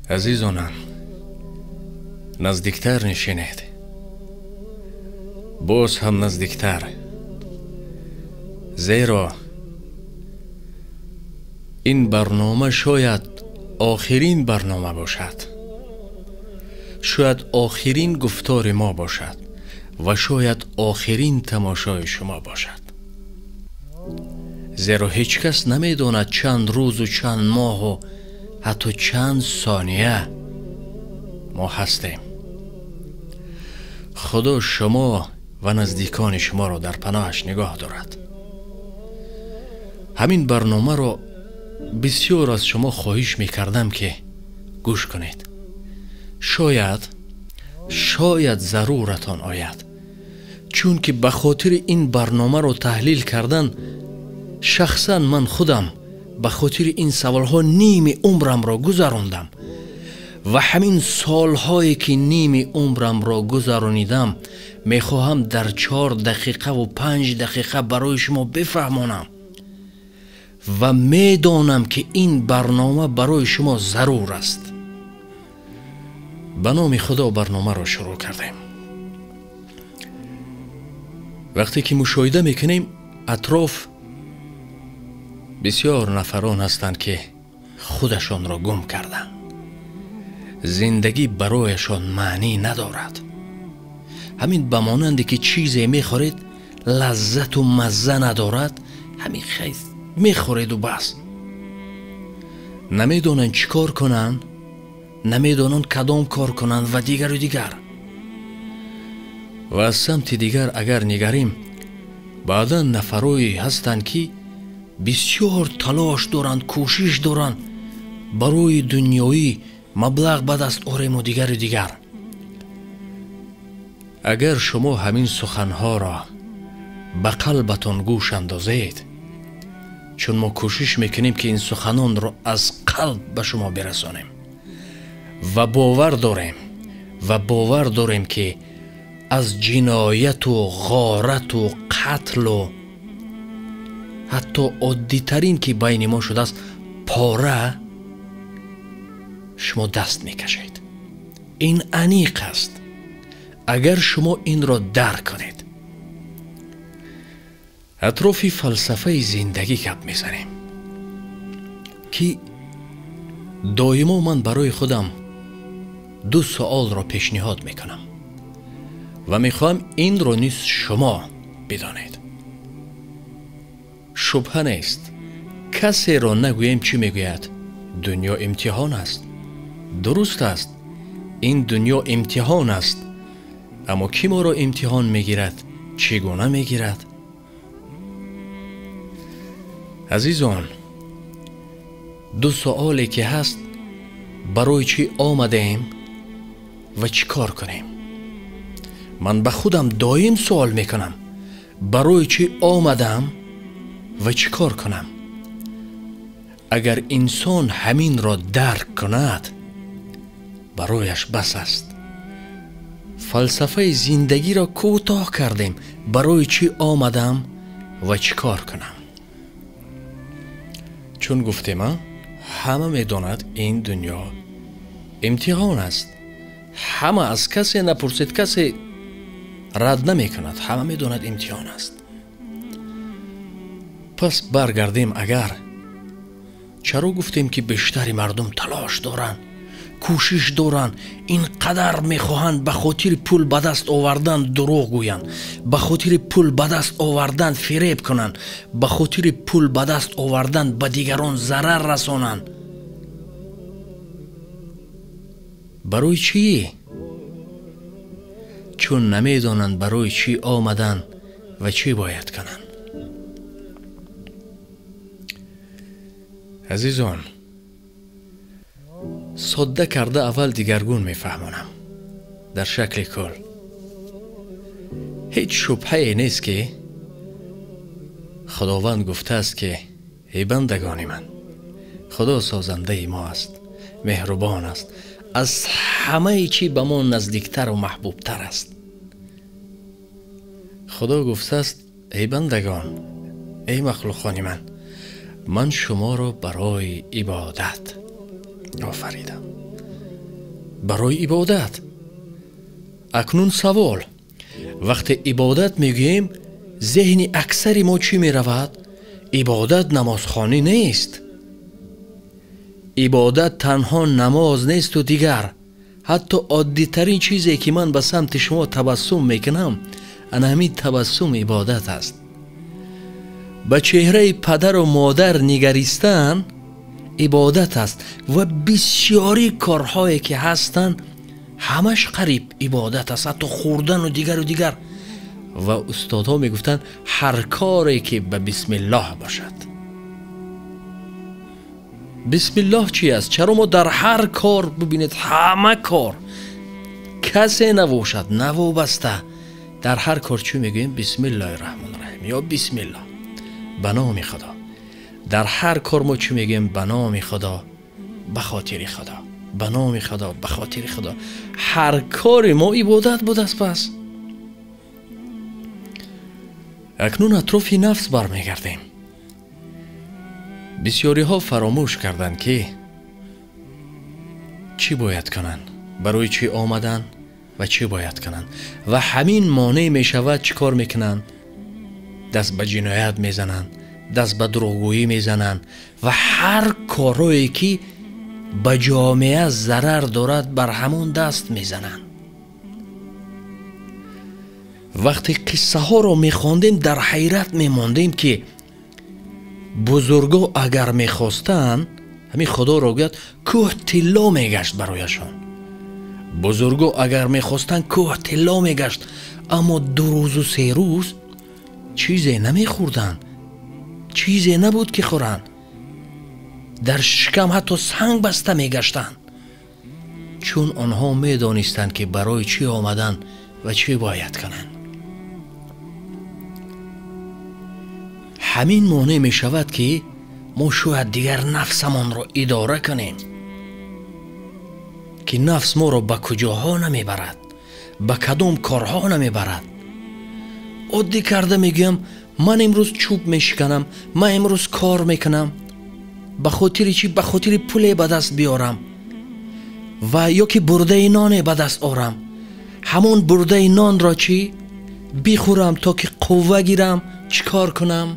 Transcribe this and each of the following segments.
Азизонам, наздиктар нишинед, боз ҳам наздиктар, зеро ин барнома шояд охирин барнома бошад, шояд охирин гуфтори мо бошад ва шояд охирин тамошои шумо бошад. Зеро ҳеҷ кас намедонад чанд рӯзу чанд моҳу ҳатто чанд сония мо ҳастем. Худо шумо ва наздикони шуморо дар паноҳаш нигоҳ дорад. Ҳамин барномаро бисёр аз шумо хоҳиш мекардам, ки гӯш кунед. Шояд заруратон ояд, чунки ба хотири ин барномаро таҳлил кардан шахсан ман худам ба хотири ин саволҳо ними умрамро гузарондам ва ҳамин солҳое ки ними умрамро гузаронидам, мехоҳам дар 4 дақиқаву 5 дақиқа барои шумо бифаҳмонам ва медонам, ки ин барнома барои шумо зарур аст. Ба номи Худо барномаро шурӯъ кардем. Вақте ки мушоҳида мекунем, атроф бисёр нафарон ҳастанд, ки худашонро гум карданд. Зиндагӣ барояшон маънӣ надорад. Ҳамин ба монанде ки чизе мехӯред, лаззату мазза надорад, ҳамин хайз мехӯреду бас. Намедонанд чӣ кор кунанд, намедонанд кадом кор кунанд ва дигару дигар. Ва аз самти дигар агар нигарем, баъдан нафарое ҳастанд, ки бисёр талош доранд, кӯшиш доранд барои дунёӣ маблағ ба даст орему дигару дигар. Агар шумо ҳамин суханҳоро ба қалбатон гӯш андозед, чун мо кӯшиш мекунем, ки ин суханонро аз қалб ба шумо бирасонем ва бовар дорем, ки аз ҷинояту ғорату қатлу ҳатто оддитарин ки байни мо шудааст пора, шумо даст мекашед. Ин аниқ аст, агар шумо инро дарк кунед. Атрофи фалсафаи зиндагӣ гап мезанем, ки доимо ман барои худам 2 суолро пешниҳод мекунам ва мехоҳам инро низ шумо бидонед. Шубҳа нест, касеро нагӯем чӣ мегӯяд: дунё имтиҳон аст. Дуруст аст, ин дунё имтиҳон аст, аммо кӣ моро имтиҳон мегирад? Чӣ гуна мегирад? Азизон, 2 суоле ки ҳаст: барои чӣ омадем ва чӣ кор кунем? Ман ба худам доим суол мекунам: барои чӣ омадам ва чӣ кор кунам? Агар инсон ҳаминро дарк кунад, барояш бас аст. Фалсафаи зиндагиро кӯтоҳ кардем: барои чӣ омадам ва чӣ кор кунам? Чун гуфтем, ҳама медонад ин дунё имтиҳон аст. Ҳама, аз касе напурсед, касе рад намекунад, ҳама медонад имтиҳон аст. Пас баргардем, агар чаро гуфтем, ки бештари мардум талош доранд, кӯшиш доранд, ин қадар мехоҳанд ба хотири пул ба даст овардан дурӯғ гӯянд, ба хотири пул ба даст овардан фиреб кунанд, ба хотири пул ба даст овардан ба дигарон зарар расонанд. Барои чӣ? Чун намедонанд барои чӣ омаданд ва чӣ бояд кунанд. Азизон, содда карда аввал дигаргун мефаҳмонам дар шакли кул. Ҳеҷ шубҳае нест, ки Худованд гуфтааст, ки эй бандагони ман, Худо созандаи мо аст, меҳрубон аст, аз ҳамаи чӣ ба мо наздиктару маҳбубтар аст. Худо гуфтааст: эй бандагон, эй махлуқони ман, ман шуморо барои ибодат офаридам. Барои ибодат. Акнун савол: вақте ибодат мегӯем, зеҳни аксари мо чӣ меравад? Ибодат намозхонӣ нест. Ибодат танҳо намоз несту дигар. Ҳатто оддитарин чизе ки ман ба самти шумо табассум мекунам, ана ҳамин табассум ибодат аст. Ба чеҳраи падару модар нигаристан ибодат аст ва бисёри корҳое ки ҳастанд ҳамаш қариб ибодат аст, ҳатто хӯрдану дигару дигар. Ва устодҳо мегуфтанд ҳар коре ки ба бисмиллоҳ бошад. Бисмиллоҳ чи аст? Чаро мо дар ҳар кор, бибинед, ҳама кор касе набошад, навобаста, дар ҳар кор чӣ мегӯем? Бисмиллоҳи раҳмони раҳим ё бисмиллоҳ, ба номи Худо. Дар ҳар кор мо чӣ мегӯем? Ба номи Худо, ба хотири Худо, ба номи Худо, ба хотири Худо. Ҳар кори мо ибодат будааст. Пас акнун атрофи нафс бармегардем. Бисёриҳо фаромӯш карданд, ки чӣ бояд кунанд, барои чӣ омаданд ва чӣ бояд кунанд. Ва ҳамин монеъ мешавад, чӣ кор мекунанд? Даст ба ҷиноят мезананд, даст ба дурӯғгӯӣ мезананд ва ҳар корое ки ба ҷомеа зарар дорад, бар ҳамон даст мезананд. Вақте қиссаҳоро мехондем, дар ҳайрат мемондем, ки бузурго агар мехостанд, ҳамин Худоро гӯяд, кӯҳ тилло мегашт барояшон. Бузурго агар мехостанд, кӯҳ тилло мегашт, аммо 2 рӯзу 3 рӯз чизе намехӯрданд, чизе набуд ки хӯранд. Дар шикам ҳатто санг баста мегаштанд, чун онҳо медонистанд, ки барои чӣ омаданд ва чӣ бояд кунанд. Ҳамин монеъ мешавад, ки мо шояд дигар нафсамонро идора кунем, ки нафс моро ба куҷоҳо намебарад, ба кадом корҳо намебарад. Оддӣ карда мегӯям, ман имрӯз чӯб мешиканам, ман имрӯз кор мекунам. Ба хотири чӣ? Ба хотири пуле ба даст биёрам ва ё ки бурдаи ноне ба даст орам. Ҳамон бурдаи нонро чӣ бихӯрам то ки қувва гирам? Чӣ кор кунам?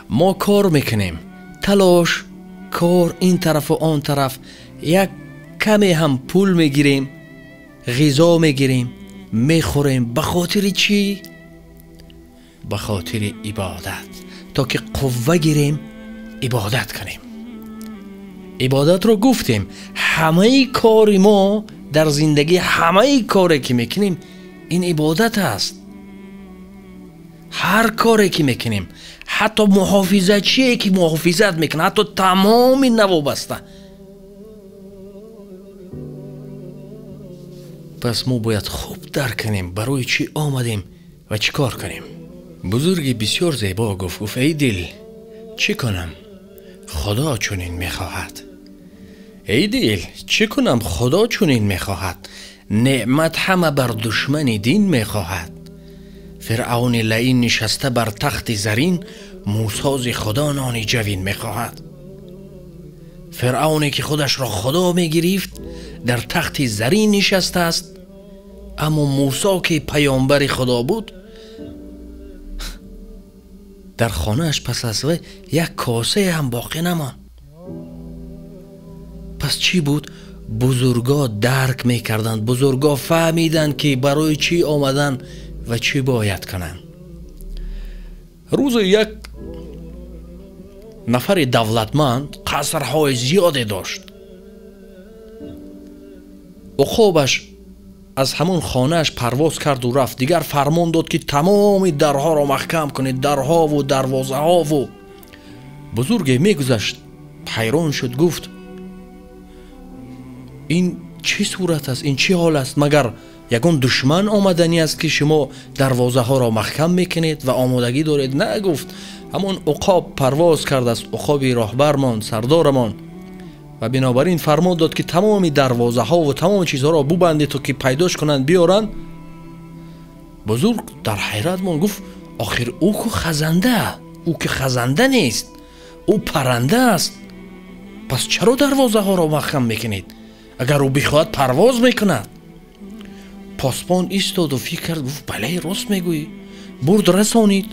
Мо кор мекунем, талош, кор ин тарафу он тараф, як каме ҳам пул мегирем, ғизо мегирем, мехӯрем. Ба хотири чӣ? Ба хотири ибодат, то ки қувва гирем, ибодат кунем. Ибодатро гуфтем, ҳамаи кори мо дар зиндагӣ, ҳамаи коре ки мекунем, ин ибодат аст. Ҳар коре ки мекунем, ҳатто муҳофизатчие ки муҳофизат мекунад, ҳатто тамоми навобаста. Пас мо бояд хуб дарк кунем барои чӣ омадем ва чӣ кор кунем. Бузурги бисёр зебо гуфт, гуфт: эй дил, чӣ кунам? Худо чунин мехоҳад. Эй дил, чӣ кунам? Худо чунин мехоҳад. Неъмат ҳама бар душмани дин мехоҳад. Фиръавни лаин нишаста бар тахти зарин, Мусози Худо нони ҷавин мехоҳад. Фиръавне ки худашро Худо мегирифт, дар тахти зарин нишастааст, аммо Мусо ки паёмбари Худо буд, дар хонааш пас аз вай як косае ҳам боқӣ намонд. Пас чӣ буд? Бузурго дарк мекарданд, бузурго фаҳмиданд, ки барои чӣ омаданд ва чӣ бояд кунанд. Рӯзе як нафари давлатманд қасрҳои зиёде дошт. Уқобаш аз ҳамон хонааш парвоз карду рафт. Дигар фармон дод, ки тамоми дарҳоро маҳкам кунед, дарҳову дарвозаҳову. Бузурге мегузашт, ҳайрон шуд, гуфт: ин чӣ сурат аст, ин чӣ ҳол аст? Магар ягон душман омаданӣ аст, ки шумо дарвозаҳоро маҳкам мекунед ва омодагӣ доред? На, гуфт, ҳамон уқоб парвоз кардааст, уқоби роҳбармон, сардорамон, ва бинобар ин фармон дод, ки тамоми дарвозаҳо ва тамоми чизҳоро бубандед, то ки пайдош кунанд, биёранд. Бузург дар ҳайрат монд, гуфт: охир ӯ ку хазанда, ӯ ки хазанда нест, ӯ парранда аст, пас чаро дарвозаҳоро маҳкам мекунед? Агар ӯ бихоҳад парвоз мекунад. Посбон истоду фикр кард, гуфт бале, рост мегӯӣ. Бурд расонид.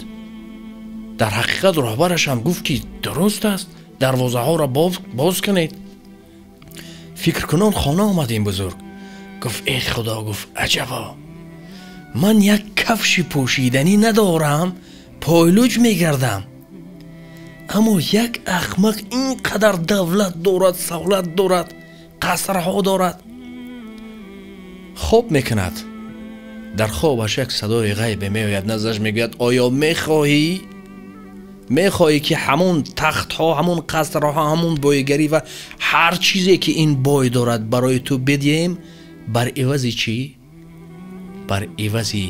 Дар ҳақиқат роҳбараш ҳам гуфт ки дуруст аст, дарвозаҳоро боз кунед. Фикркунон хона омад ин бузург. Гуфт эй худо, гуфт аҷабо, ман як кафши пӯшиданӣ надорам, пойлуҷ мегардам, аммо як ахмақ ин қадар давлат дорад, савлат дорад, қасрҳо дорад. Хоб мекунад. Дар хобаш як садои ғайбе меояд наздаш, мегӯяд оё мехоҳӣ ки ҳамон тахтҳо, ҳамон қасрҳо, ҳамон бойгарӣ ва ҳар чизе ки ин бой дорад барои ту бидиҳем, бар ивази чӣ? Бар ивази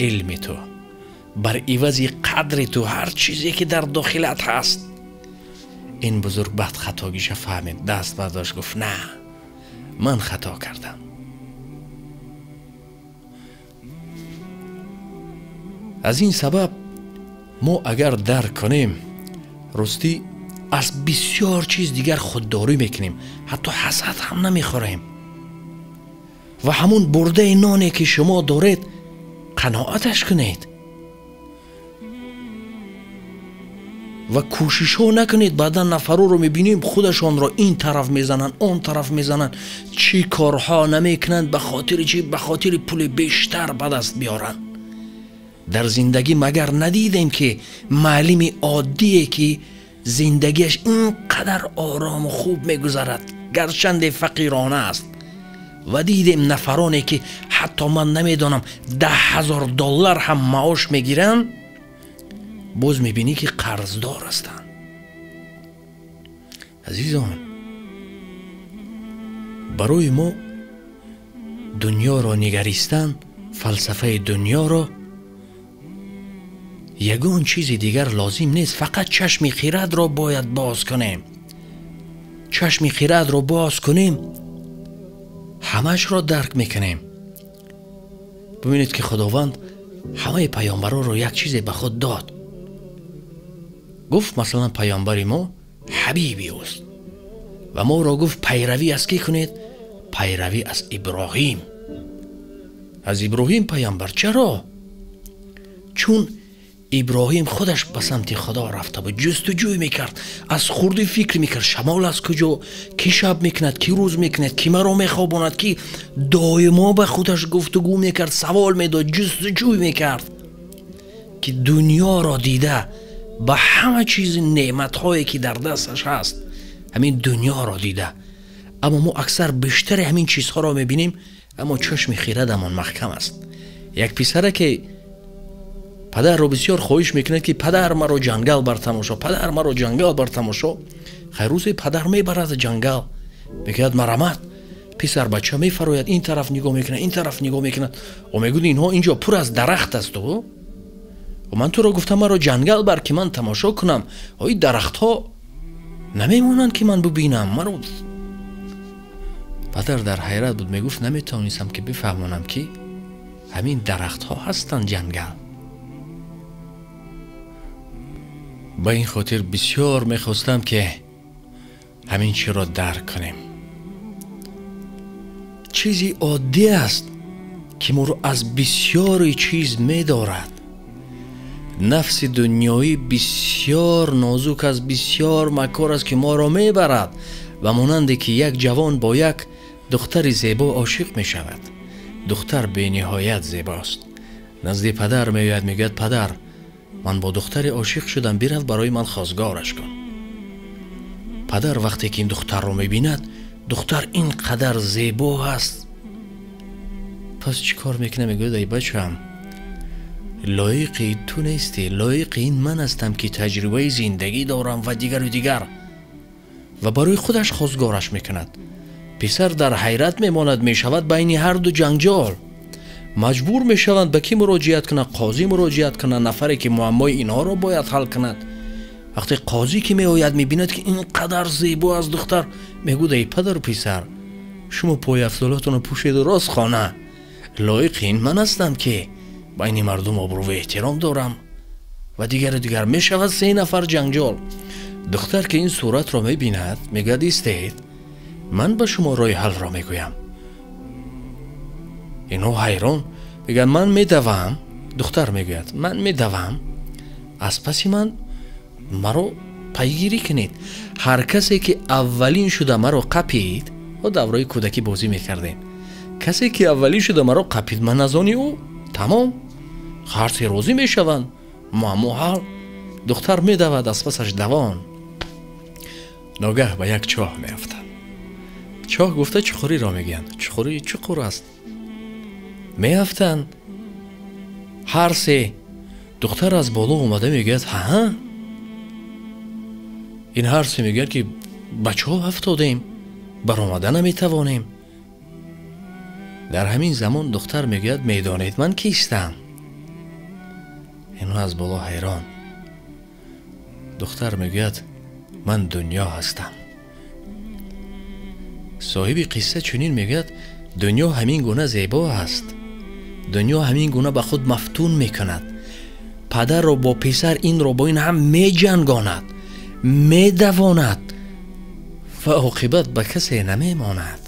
илми ту, бар ивази қадри ту, ҳар чизе ки дар дохилат ҳаст. Ин бузург баъд хатогиша фаҳмид, даст бардошт, гуфт на, ман хато кардам. Аз ин сабаб мо агар дарк кунем, ростӣ аз бисёр чиз дигар худдорӣ мекунем, ҳатто ҳасад ҳам намехӯрем ва ҳамун бурдаи ноне ки шумо доред қаноаташ кунед ва кӯшишҳо накунед. Баъдан нафарҳоро мебинем худашонро ин тараф мезананд, он тараф мезананд, чӣ корҳо намекунанд, ба хотири чӣ? Ба хотири пули бештар ба даст биёранд. Дар зиндагӣ магар надидем ки муаллими оддие ки зиндагиаш ин қадар орому хуб мегузарад, гарчанде фақирона аст, ва дидем нафароне ки ҳатто ман намедонам 10,000 доллар ҳам маош мегиранд, боз мебинӣ ки қарздор ҳастанд. Азизон, барои мо дунёро нигаристан, фалсафаи дунёро ягон чизи дигар лозим нест, фақат чашми хирадро бояд боз кунем. Чашми хирадро боз кунем, ҳамашро дарк мекунем. Бибинед ки Худованд ҳамаи паёмбаронро як чизе ба худ дод. Гуфт масалан паёмбари мо ҳабиби ӯст ва моро гуфт пайравӣ аз кӣ кунед? Пайравӣ аз Иброҳим. Аз Иброҳим паёмбар. Чаро? Чун Иброҳим худаш ба самти Худо рафта буд, ҷустуҷӯй мекард, аз хурдӣ фикр мекард, шамол аз куҷо, ки шаб мекунад, ки рӯз мекунад, ки маро мехобонад, ки доимо ба худаш гуфтугӯ мекард, савол медод, ҷустуҷӯй мекард, ки дунёро дида ба ҳама чизи неъматҳое ки дар дасташ ҳаст, ҳамин дунёро дида. Аммо мо аксар бештари ҳамин чизҳоро мебинем, аммо чашми хирадамон маҳкам аст. Як писаре ки падарро бисёр хоҳиш мекунад ки падар маро ҷангал бар тамошо, падар маро ҷангал бар тамошо. Хайр, рӯзе падар мебарад ҷангал, мегӯяд марамат. Писарбача мефарояд, ин тараф нигоҳ мекунад, ин тараф нигоҳ мекунад. Ӯ мегӯяд инҳо инҷо пур аз дарахт аст. Ӯ ман туро гуфтам маро ҷангал бар ки ман тамошо кунам, ин дарахтҳо намемонанд ки ман бибинам. Маро падар дар ҳайрат буд, мегуфт наметавонистам ки бифаҳмонам ки ҳамин дарахтҳо ҳастанд ҷангал. Ба ин хотир бисёр мехостам ки ҳамин чиро дарк кунем. Чизи оддӣ аст ки моро аз бисёри чиз медорад. Нафси дунёӣ бисёр нозук аст, бисёр макор аст ки моро мебарад. Ба монанде ки як ҷавон бо як духтари зебо ошиқ мешавад. Духтар бениҳоят зебост. Назди падар меояд, мегӯяд падар, ман бо духтаре ошиқ шудам, бирав барои ман хостгораш кун. Падар вақте ки ин духтарро мебинад, духтар ин қадар зебо ҳаст. Пас чӣ кор мекунад? Мегӯяд эй бачаам, лоиқи ту нестӣ, лоиқи ин ман ҳастам ки таҷрибаи зиндагӣ дорам ва дигару дигар. Ва барои худаш хостгораш мекунад. Писар дар ҳайрат мемонад, мешавад байни ҳар ду ҷанҷол. Маҷбур мешаванд ба кӣ муроҷиат кунанд? Қозӣ муроҷиат кунанд, нафаре ки муаммои инҳоро бояд ҳал кунад. Вақте қозӣ ки меояд, мебинад ки ин қадар зебо аз духтар, мегӯяд эй падару писар, шумо пойафзолатонро пӯшеду рост хона, лоиқи ин ман ҳастам ки байни мардум обрӯву эҳтиром дорам ва дигару дигар. Мешавад се нафар ҷанҷол. Духтар ки ин суратро мебинад, мегӯяд истед, Ман ба шумо роҳи ҳалро мегӯям. Инҳо ҳайрон мегӯянд ман медавам. Духтар мегӯяд ман медавам, аз паси ман маро пайгирӣ кунед. Ҳар касе ки аввалин шуда маро қапид, мо давраи кӯдакӣ бозӣ мекардем, касе ки аввалин шуда маро қапид, ман аз они ӯ. Тамом, ҳар се розӣ мешаванд. Муаммо ҳал. Духтар медавад, аз пасаш давон. Ногаҳ ба як чоҳ меафтад. Чоҳ гуфта чуқуриро мегӯянд. Чуқури чуқур аст. Меафтанд ҳар се. Духтар аз боло омада мегӯяд ҳа. Ин ҳар се мегӯяд ки ба чоҳ афтодем, баромада наметавонем. Дар ҳамин замон духтар мегӯяд медонед ман кистам? Инҳо аз боло ҳайрон. Духтар мегӯяд ман дунё ҳастам. Соҳиби қисса чунин мегӯяд дунё ҳамин гуна зебо аст, дунё ҳамин гуна ба худ мафтун мекунад, падарро бо писар, инро бо ин ҳам меҷангонад, медавонад ва оқибат ба касе намемонад.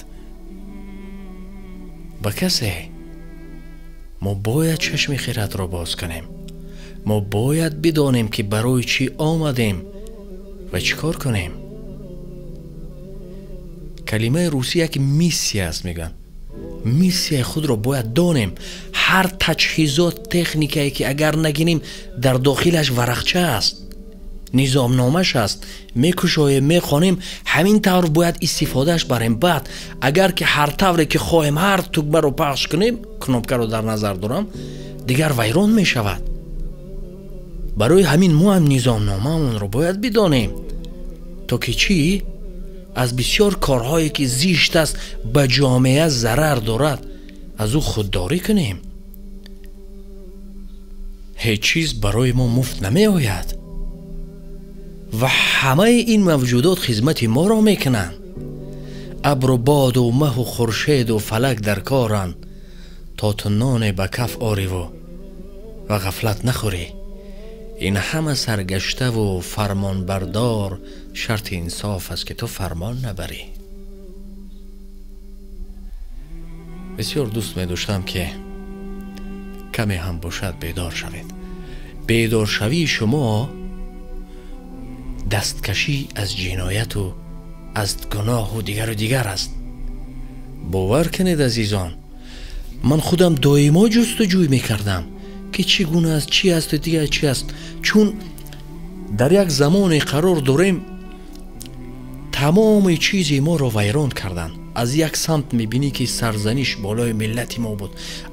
Ба касе. Мо бояд чашми хиратро боз кунем. Мо бояд бидонем ки барои чӣ омадем ва чӣ кор кунем. Калимаи русӣ як миссия аст, мегӯянд. Миссияи худро бояд донем. Ҳар таҷҳизот, техникае ки агар нагирем, дар дохилаш варақча аст, низомномаш аст, мекушоем, мехонем, ҳамин тавр бояд истифодааш барем. Баъд агар ки ҳар тавре ки хоҳем ҳар тугмаро пахш кунем, кнопкаро дар назар дорам, дигар вайрон мешавад. Барои ҳамин мо ҳам низомномаамонро бояд бидонем, то ки чӣ аз бисёр корҳое ки зишт аст, ба ҷомеа зарар дорад, аз ӯ худдорӣ кунем. Ҳеҷ чиз барои мо муфт намеояд ва ҳамаи ин мавҷудот хизмати моро мекунанд. Абру боду маҳу хуршеду фалак дар коранд, то ту ноне ба каф ориву ва ғафлат нахӯрӣ. Ин ҳама саргаштаву фармонбардор, шарти инсоф аст ки ту фармон набарӣ. Бисёр дӯст медоштам ки каме ҳам бошад бедор шавед. Бедоршавии шумо дасткашӣ аз ҷинояту аз гуноҳу дигару дигар аст. Бовар кунед азизон, ман худам доимо ҷустуҷӯй мекардам ки чӣ гуна аст, чӣ асту дигар чӣ аст. Чун дар як замоне қарор дорем, тамоми чизи моро вайрон карданд. Аз як самт мебинӣ ки сарзаниш болои миллати мо буд,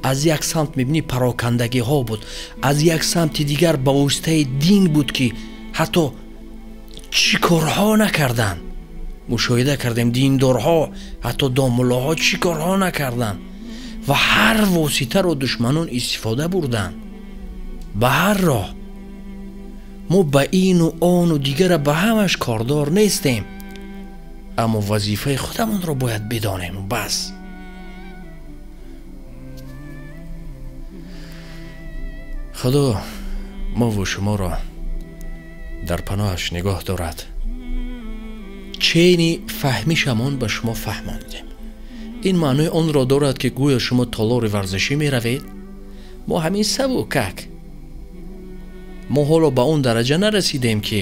аз як самт мебинӣ парокандагиҳо буд, аз як самти дигар ба воситаи дин буд ки ҳатто чӣ корҳо накарданд. Мушоҳида кардем диндорҳо, ҳатто домуллоҳо чӣ корҳо накарданд ва ҳар воситаро душманон истифода бурданд. Ба ҳар роҳ. Мо ба ину ону дигара ба ҳамаш кордор нестем, аммо вазифаи худамонро бояд бидонем. Бас. Худо мову шуморо дар паноҳаш нигоҳ дорад. Чени фаҳмишамон ба шумо фаҳмондем. Ин маънои онро дорад ки гӯё шумо толори варзишӣ меравед. Мо ҳамин сабукак. Мо ҳоло ба он дараҷа нарасидем ки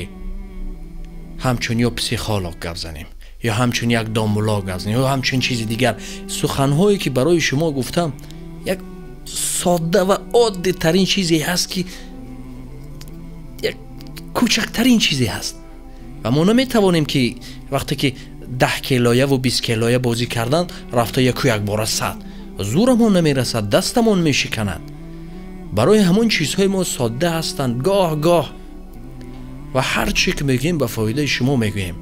ҳамчун ё психолог гап занем, ё ҳамчун як домулло гап занем, ё ҳамчун чизи дигар. Суханҳое ки барои шумо гуфтам як содда ва оддитарин чизе ҳаст ки як кӯчактарин чизе ҳаст ва мо наметавонем ки вақте ки 10 килояву 20 килоя бозӣ кардан рафта яку якбора 100, зӯрамон намерасад, дастамон мешиканад. Барои ҳамон чизҳои мо содда ҳастанд гоҳ гоҳ ва ҳар чӣ ки мегӯем ба фоидаи шумо мегӯем,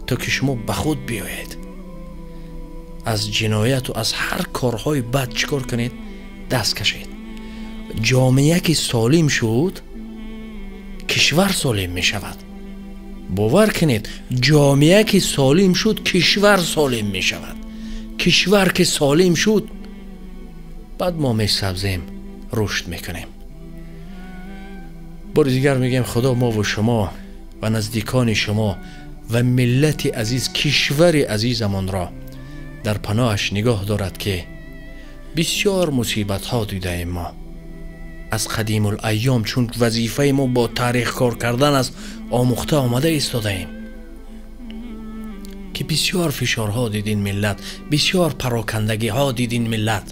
то ки шумо ба худ биёед, аз ҷинояту аз ҳар корҳои бад чӣ кор кунед, даст кашед. Ҷомеа ки солим шуд, кишвар солим мешавад. Бовар кунед, ҷомеа ки солим шуд, кишвар солим мешавад. Кишвар ки солим шуд, баъд мо месабзем, рушд мекунем. Бори дигар мегӯем Худо мову шумо ва наздикони шумо Ва миллати азиз, кишвари азизамонро дар паноҳаш нигоҳ дорад, ки бисёр мусибатҳо дидаем мо аз қадимулайём, чун вазифаи мо бо таърих кор кардан аст, омӯхта омада истодаем, ки бисёр фишорҳо дид ин миллат, бисёр парокандагиҳо дид ин миллат.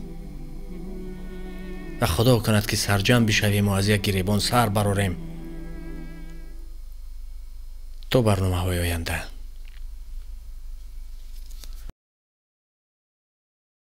Ва Худо кунад, ки сарҷамъ бишавему аз як гиребон сар барорем. То барномаҳои оянда.